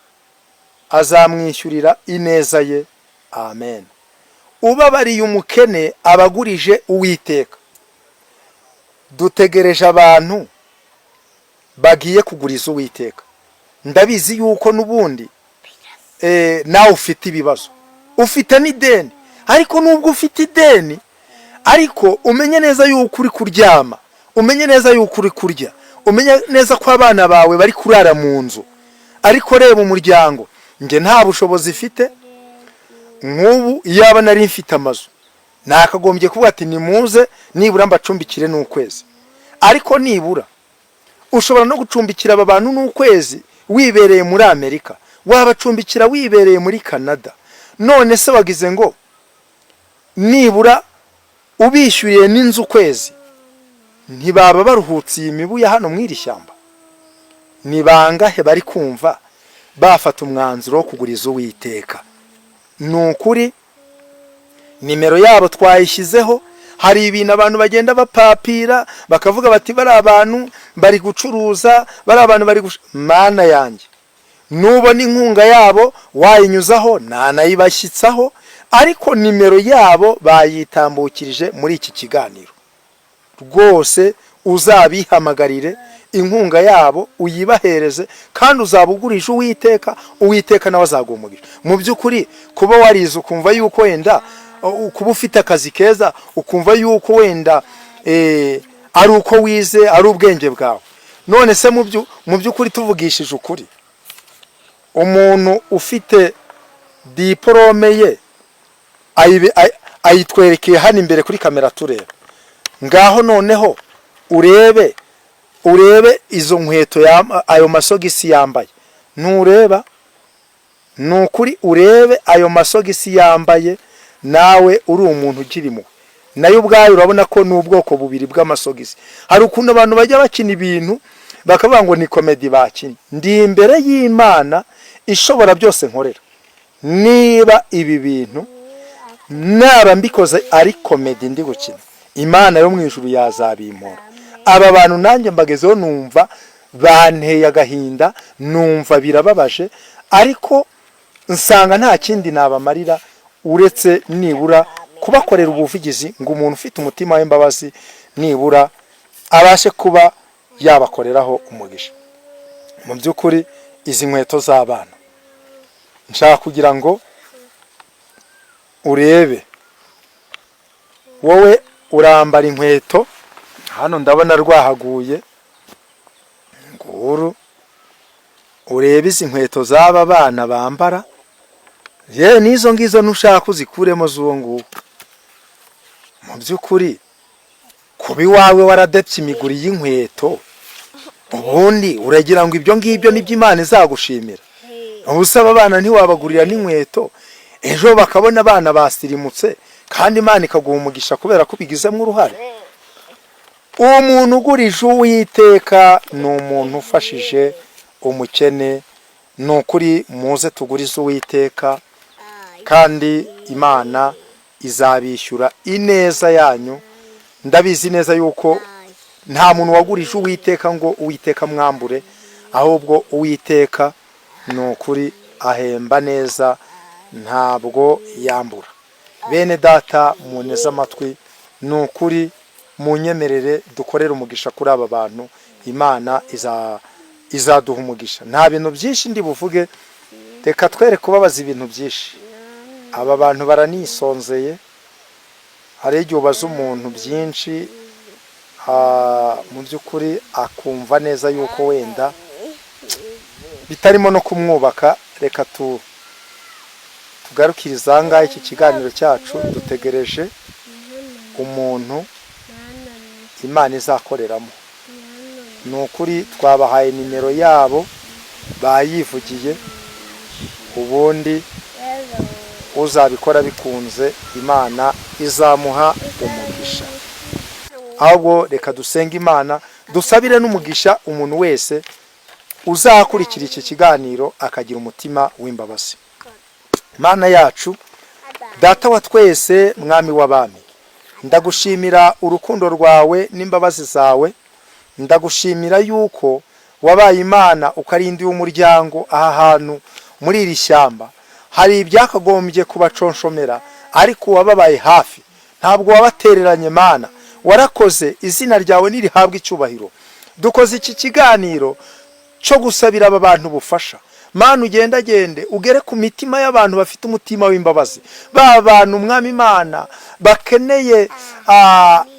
azamwishyurira ineza ye." Amen. Ubabariye umukene aba agurije Uwiteka. Dutegereje abantu bagiye kuguriza Uwiteka. Ndabizi yuko n'ubundi nawe ufite ibibazo, ufite n'ideni, ariko nubwo ufite ideni, ariko umenye neza yuko uri kuryama, umenye neza yuko uri kurya, umenye neza ko abana bawe bari kurara mu nzu. Ariko reba umuryango, njye nta bushobozi ifite. Nk'ubu iyaba nari mfite amazu, nakagombye kuvuga ati: "Nimuze nibura mbacumbikire n'ukwezi." Ariko nibura ushobora no gucumbikira aba bantu n'ukwezi wibereye muri Amerika, wabacumbikira wibereye muri Canada. None se wagize ngo nibura ubishyuriye n'inzu ukwezi, ntibaba baruhutse iyi mibu ya hano mu iri shyamba? Ni bangahe bari kumva bafata umwanzuro wo kuguriza Uwiteka? Ni ukuri nimero yabo twayishyizeho. Hari ibintu abantu bagenda bapapira, bakavuga bati: "Bari abantu bari gucuruza, bari abantu bari Mana yanjye, nubona inkunga yabo wayinyuzaho, ntanayibashyitsaho, ariko nimero yabo bayitambukirije muri iki kiganiro. Rwose uzabihamagarire, inkunga yabo uyibahereze, kandi uzaba ugurisha Uwiteka, Uwiteka nawe azaguha umugisha. Mu by'ukuri kuba warize, ukumva yuko wenda kuba ufite akazi keza, ukumva yuko wenda ari uko wize, ari ubwenge bwawe. None se mu by'ukuri, tuvugishije ukuri, umuntu ufite diporome ye ayitwerekeye hano imbere kuri kamera tureba ngaho, noneho urebe izo nkweto, ayo masogisi yambaye, ntureba? Ni ukuri urebe ayo masogisi yambaye, nawe uri umuntu ugira impuhwe, nayo ubwayo urabona ko ni ubwoko bubiri bw'amasogisi. Hari ukuntu abantu bajya bakina ibintu bakavuga ngo ni comedy bakinnye. Ndi imbere y'Imana ishobora byose nkorera, niba ibi bintu naba mbikoze ari comedy ndi gukina, Imana yo mu ijuru yazabimpora. Aba bantu nanjye mbagezeho numva banteye agahinda, numva birababaje, ariko nsanga nta kindi nabamarira uretse nibura kubakorera ubuvugizi, ngo umuntu ufite umutima w'imbabazi nibura abashe kuba yabakoreraho umugisha. Mu by'ukuri izi nkweto z'abana, nshaka kugira ngo urebe, wowe urambara inkweto hano ndabona rwahaguye nguru. Urebe izi nkweto z'aba bana bambara, yewe n'izo ngizo nushaka uzikuremo z'uwo nguwo. Mu by'ukuri kuba iwawe waradepye imiguri y'inkweto, ubundi uragira ngo ibyo ngibyo nibyo Imana izagushimira? Ubu usaba abana ntiwabagurira n'inkweto, ejo bakabona abana basirimutse, kandi Imana ikaguha umugisha kubera ko ubigizemo uruhare. Uwo muntu ugurije Uwiteka ni umuntu ufashije umukene. Ni ukuri muze tugurize Uwiteka, kandi Imana izabishyura ineza yanyu. Ndabizi neza yuko nta muntu wagurije Uwiteka ngo Uwiteka mwambure, ahubwo Uwiteka ni ukuri. Ahemba neza, ntabwo yambura. Bene data, muneze amatwi, ni ukuri munyemerere dukorere umugisha kuri aba bantu. Imana izaduha umugisha. Nta bintu byinshi ndi buvuge, reka twere kubabaza ibintu byinshi. Aba bantu baranisonzeye. Hari igihe ubaza umuntu byinshi, mu by'ukuri akumva neza yuko wenda bitarimo no kumwubaka. Reka tugarukirize aha ngaha iki kiganiro cyacu. Dutegereje umuntu Imana izakoreramo. Ni ukuri twabahaye nimero yabo, bayivugiye. Ubundi uzabikora bikunze, Imana izamuha umugisha. Ahubwo reka dusenge Imana, dusabire n'umugisha umuntu wese uzakurikira iki kiganiro akagira umutima w'imbabazi. Mana yacu, Data wa twese, Mwami w'abami, ndagushimira urukundo rwawe n'imbabazi zawe. Ndagushimira yuko wabaye Imana, ukarinda uyu muryango aha hantu muri iri shyamba. Hari ibyakagombye kubaconshomera, ariko wababaye hafi, ntabwo wabatereranye. Mana, warakoze, izina ryawe nirihabwe icyubahiro. Dukoze iki kiganiro cyo gusabira aba bantu ubufasha. Mana, ugendagende ugere ku mitima y'abantu bafite umutima w'imbabazi, ba bantu, Umwami Imana, bakeneye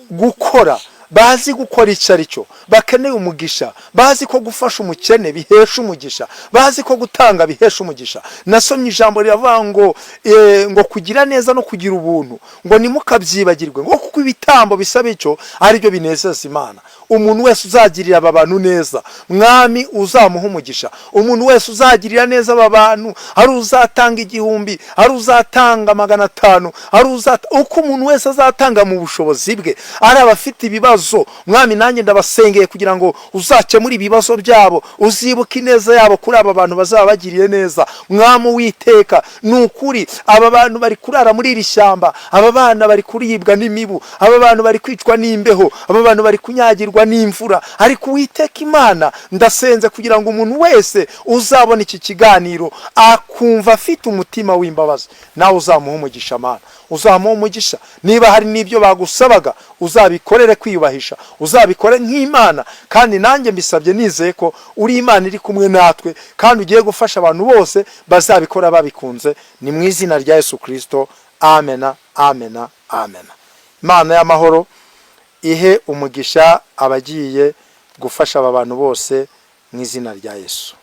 gukora, bazi gukora icyo ari cyo, bakeneye umugisha, bazi ko gufasha umukene bihesha umugisha, bazi ko gutanga bihesha umugisha. Nasomye ijambo riravuga ngo kugira neza no kugira ubuntu ngo ntimukabyibagirwe, ngo kuko ibitambo bisaba icyo aribyo binezeza Imana. Umuntu wese uzagirira aba bantu neza, Mwami, uzamuha umugisha. Umuntu wese uzagirira neza aba bantu, ari uzatanga 1000, ari uzatanga 500, ari uzata uko umuntu wese azatanga mu bushobozi bwe, ari abafite ibibazo, Mwami, nanjye ndabasengeye kugira ngo uzakemure ibibazo byabo, uzibuke ineza yabo kuri aba bantu bazaba bagiriye neza. Mwami Uwiteka, ni ukuri aba bantu bari kurara muri iri shyamba, aba bana bari kuribwa n'imibu, aba bantu bari kwicwa n'imbeho, aba bantu bari kunyagirwa n'imvura. Ariko Uwiteka Imana, ndasenze kugira ngo umuntu wese uzabona iki kiganiro akumva afite umutima w'imbabazi, nawe uzamuha umugisha. Mana, uzamuha umugisha. Niba hari n'ibyo bagusabaga, uzabikorere kwiyubahisha, uzabikore nk'Imana. Kandi nanjye mbisabye nizeye ko uri Imana iri kumwe natwe kandi ugiye gufasha abantu bose bazabikora babikunze. Ni mu izina rya Yesu Kirisito, amena, amena, amena. Imana y'amahoro ihe umugisha abagiye gufasha aba bantu bose mu izina rya Yesu.